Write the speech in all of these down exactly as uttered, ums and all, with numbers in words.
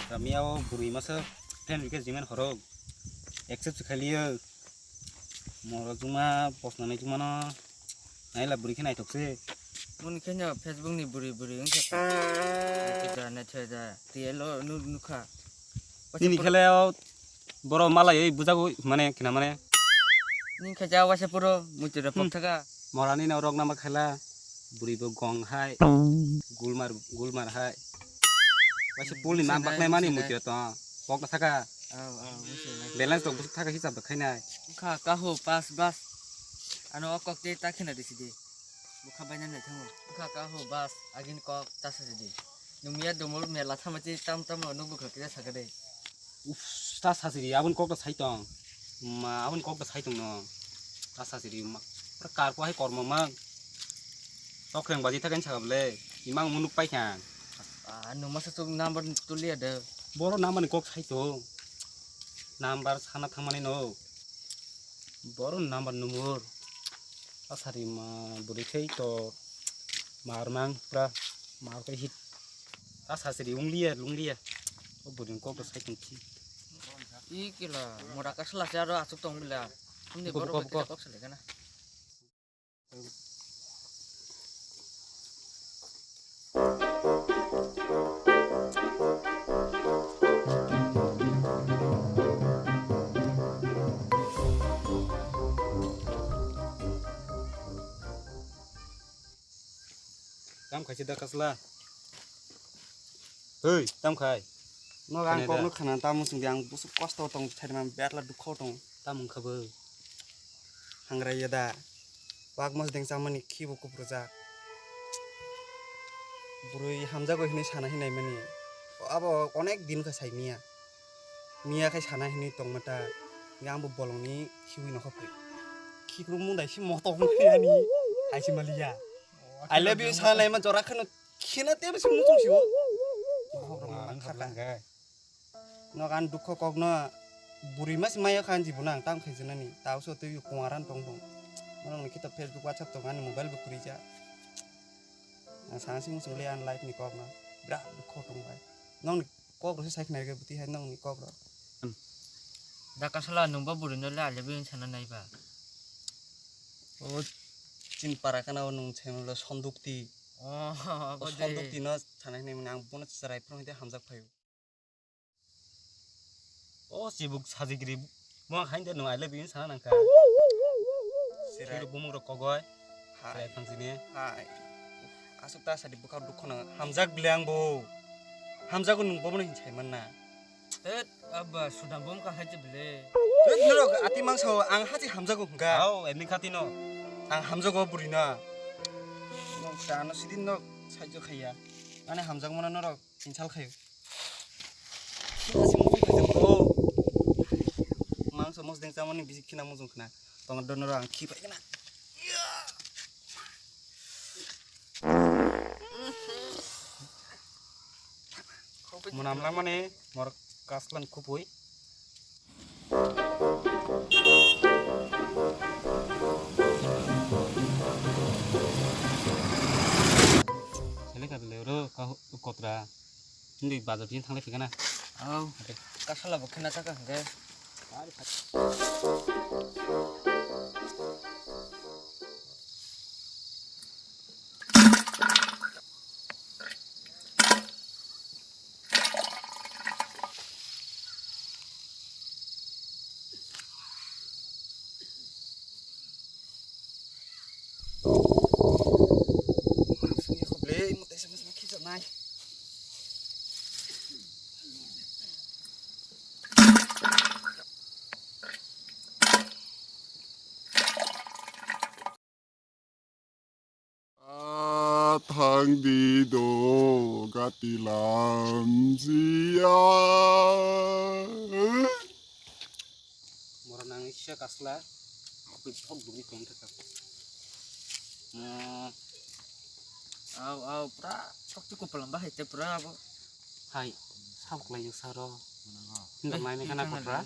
Kami o bwrwi masa friend request jiman horo accept se khailiyo. Moro juma posna nai juma no naila bwrwi khe naithok se. Muni khe no Facebook ni bwrwi bwrwi wngkha. Naithok da naithok da tiyelo nu nukha. Nini khele o boro malai oi bujago mane khina mane. Ning khe ja waisa puro muitu da pok thaka. Morani no rok nama khela. Bwrwi bo gong hai. Gulmar, gulmar hai. Waisa pulni ma baknai mani muitu to. Pok na thaka. Aw, aw, muitu na. Balance to busuk thaka hisab da khainai. Kha kahu pas bas. Ano o kok te ta khina disi di. Bukha baina nai thango. Kha kahu bas agin kok ta sa di. Nung miya dumul mela thama chi tam tam no nung bukha kida sakade. Uf, ta sasiri, aboni kok ta sai tong. Ma, aboni kok ta sai tong no. Ta sasiri, ma, pura kar ko hai kormo mang. Tokreng baji thakan saka bole. Imang munuk pai khan. Ah, no masa tuk number tulia de. Boro number ni kok sai tong. Number sana thangmani no. Boro number numur. Ta sari ma buri thei to. Mar mang pura. Mar ko hit. Ta sasiri ungliya, lungliya. O buring kok sai tong chi. I kila, mora kasla se aro asuk tong bila. Hamni buko, borok buko. Kok sale kana. Tam khai se da kasla. Hei, tam khai. No, ang kok no khana tamo sungdi, ang busuk kosto tong, thaima betla dukho tong. Tam wngkha bo. Hangra ya da. Wak mos deng chamani khibo kuprujak. Bwrwi hamjago hinwi sana hinai mani. Abo onek din kha sai miya. Miya khai sana hinwi tongma ta. Yang bo bolongni khiwi nokha phai. Khikruk mundai si motok mani ani. Hai si maliya. I love you sanai ma jora khano khina te bisi mutung si o. Nok an dukho kok no buri mas mayo khan jibo nang tam khai jinani. Tau so twi kuaran tong tong. Norok ni khito Facebook WhatsApp tong ani mobile bo kurija. Ang sana si muchung le an life ni kok no. Bra dukho tong bai. Nong ni kok rw se sai khna rw khe bwtwi hai nong ni kok rw. Da kasala nung bo buri no le ale bini sana nai ba. O chin para kana o nung sai lo sonduk ti. O, o abo de. Sonduk ti no sana hinwi mani ang bono chwrai phano hinte hamjak phaio. O chibuk sajigri mo hain de nung ale bini sana nang kha. Sirai. Bumung rok kogoi. Hai. Hai, phangsini. Hai. Asuk ta sadi bwkha dukho nang hamjak bile ang bo. Hamjago nung bobono hin sai manna. Tet, abba, sudam bom ka hai bile. Tet, norok ati mangsa ang hachi hamjago hwnkha. Hao, eni khati no. Ang hamjago buri na. Nok ta no sidin nok saijo khaiya. Ani hamjak mana norok. Insal khayo. Khina se mujung khaijak bro. Mangso mosdeng chamani bisi khina mujung khna. Tong dono ang khi pai khna. Munam langmani mor kaslan khupui. Sele ka bele ro ka kotra. Hindi bazar din thangle phikana. Au. Kasala bo khena taka hingke. A thang di do gati lam jia. Mora nang sia kasla, koi thok duri tong thaka. Au, au, pura chok chok ko palam bahai te pura abo. Hai, sabuk lai saro. Hinda mai me kana kotra.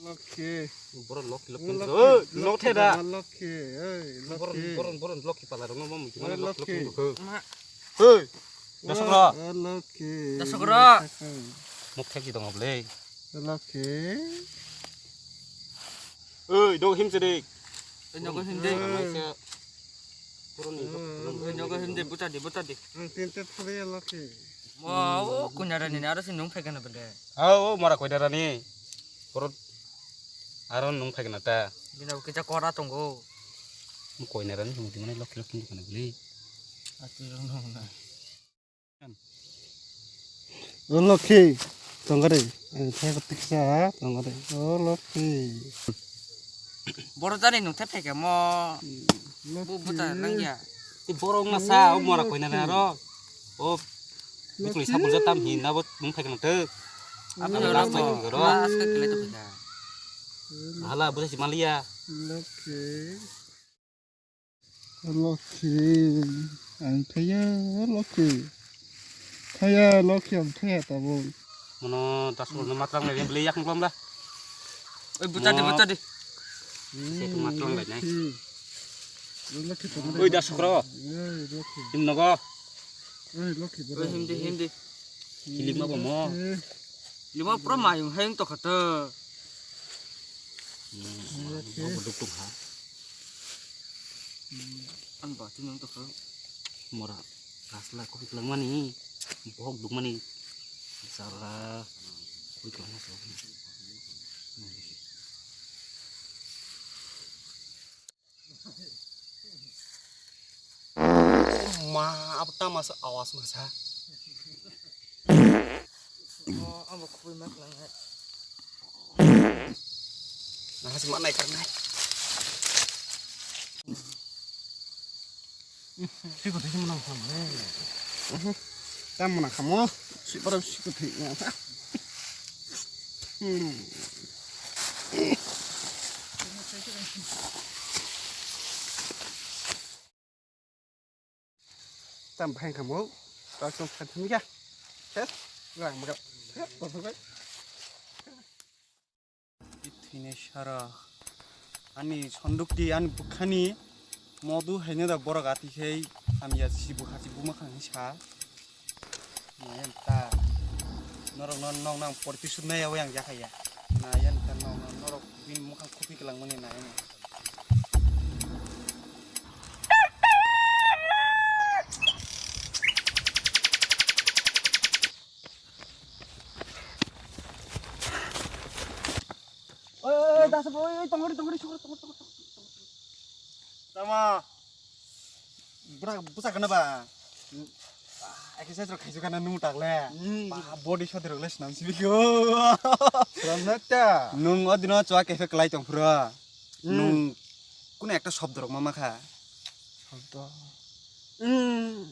Lokhi. Borok lokhi lokhi. Lokhi, oi, lokhi, lokhi theda. Lokhi, oi, boron, lokhi. Boron, boron lokhi pala rok no mo muti mane lokhi lokhi. Lokhi. Oi. Dasok ro. Lokhi. Dasok ro. Mok thek ji dong ble. Lokhi. Oi, dong him sedik. Oi, nogo him de. Oi. Oi, nogo him de, buta di, buta di. Ang tin te thale lokhi. Mo, o kunyara ni aro si nung phai kana bele. Ao, o mora koinarani. Borok aro nung phai kana ta. Bina kisa kora tongo. Mo koinarani nung di mane lokhi lokhi nung kana bele. Ati rong nung na. O lokhi, tongare. Ang thai ko tiksa, tongare. O lokhi. Boro jani nung thep theke mo. Bu buta nang ya. Ti borok na sa, o mora koinarani aro. O bikli sabul ja tam hin na bo nung phai kana te. Apa last time goro. Last ka kile to phai. Hala busa si malia. Lokhi. Lokhi. Ang thaya lokhi. Thaya lokhi ang thaya tabuk. Mono dasok no matlang lai beli yak ngom la. Oi buta di buta di. Se tu matlang lai nai. Oi dasok ro. Oi lokhi. Him nogo. Oi lokhi. Oi him di him di. Hilik ma bo mo. Lima pura mayung hayung to khata. Bo duk tung ha. An ba tin to kha. Mora. Kasla ko lang mani. Bohok duk mani. Sara. Kui klang sa. Ma, apa tama sa awas masa. Oh, amo khubui mak lang hai. Nah, si mana ikan nai. Siko tadi menang sama. Tam mana kamu? Si pada siko tadi. Hmm. Tam bhai kamo, ta som khat thum ya. Ses, lang maga. Ses, to thum. Ithine sara. Ani sonduk ti ani bukhani modu haino da borok ati khai hamya si bukha si buma khang sa. Nayan ta. Norok no nong nang porti sut nai yawi ang yakaya. Nayan ta nong nang norok bin mukhang khupi kelang mani nayan. Oi, oi, oi, das, oi, oi, tongori, tongori, tongori, tongori, tongori, tongori. Tama. Bra, busa kana ba? Exercise rok khaisuk kana nung takle. Hmm. Ba, body sodi rok le snam sibi go. Snam na ta. Nung o dino chwa kefe klai tong phro. Hmm. Nung kuno ekta shobdo rok ma makha. Shobdo. Hmm.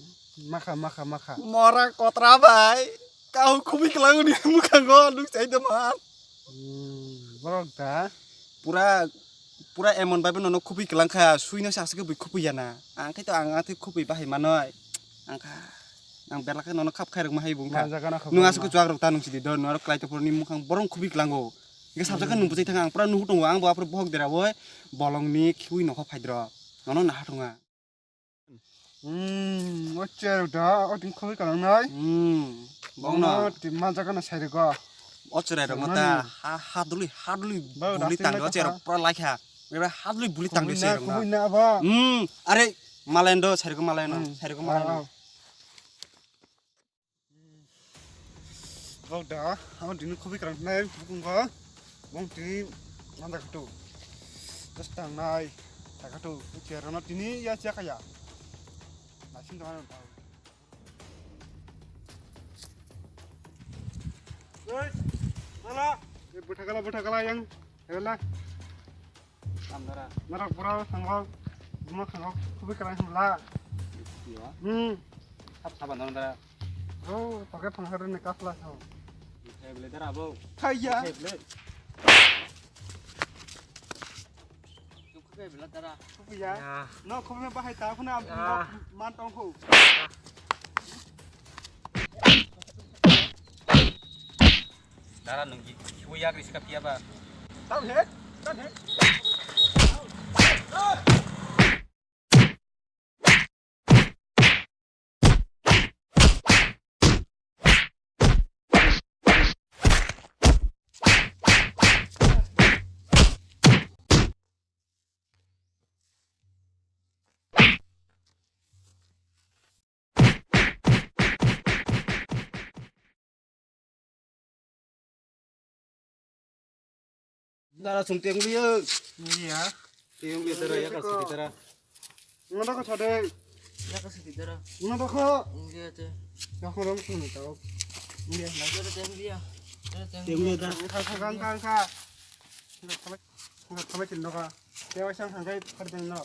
Makha, makha, makha. Mora kotra bai. Kau khubui kelang ni mukhango nung chai de man. Hmm, borok da. Pura, pura emon bai bo nono khupui kelang kha, suino se aswk bui khupui ya na. Ang khe to ang atwi khupui bahai manoi. Ang kha, ang belak khe nono khap khai rwk ma hai bung kha. Ma jaga na khapang. Nwng aswk ma. Chuak rwk ta nwng sidi do, nwng aro klai to phuru ni mukhang borok khupui kelango. Hingke sabjak khe nwng bwchai thang ang pura nuhur tongo, ang bo aphuru bohok dera oi bolong ni khiui nokha phai dro. Nono naha thung ang. Hmm, o cherok da, o tin khogwi kalangnai. Hmm, bongno. Bongno tin manjak gana sairego. O cherai rok no ta, ha, ha dului, ha dului buli tang o cherok pura laikha. Eba ha dului buli tang o cherok no. Khogwi na abo. Hmm, are, malendo, sairego malendo, hmm, sairego malendo. Ah, ah. Bok da, amo tini khobwi kwrang nai bukungo. Bong tini nanda katu. Just tang nai, ta katu. Chair no tini ya cha kaya. Nasin da nang tau. Oi, nala. Eh, bwthakala, bwthakala yang. Hela. Andara. Nara pura thango, buma thango, khubui kwrang himla. Iya. Hmm. Sab saban dong dara. Oh, toke phang hadu ne kasla sao. Hai bele dara bo. Hai ya. Hai bele. Khubui bela dara. Khubui ya. Ya. No khubui bahai ta phuna. Ya. Man tong ho. Dara nungji, khiui yak risi ka phiya ba. Dara sung teng liyo. Iya. Teng liyo tara ya kasi tara. Ngono ko sade. Ya kasi tara. Ngono ko. Iya te. Ya ko rom sung tau. Iya. Teng liyo tara. Teng liyo tara. Ka ka ka ka. Ngat khamai ngat khamai tin no ka. Tewa sang sang kai par den no.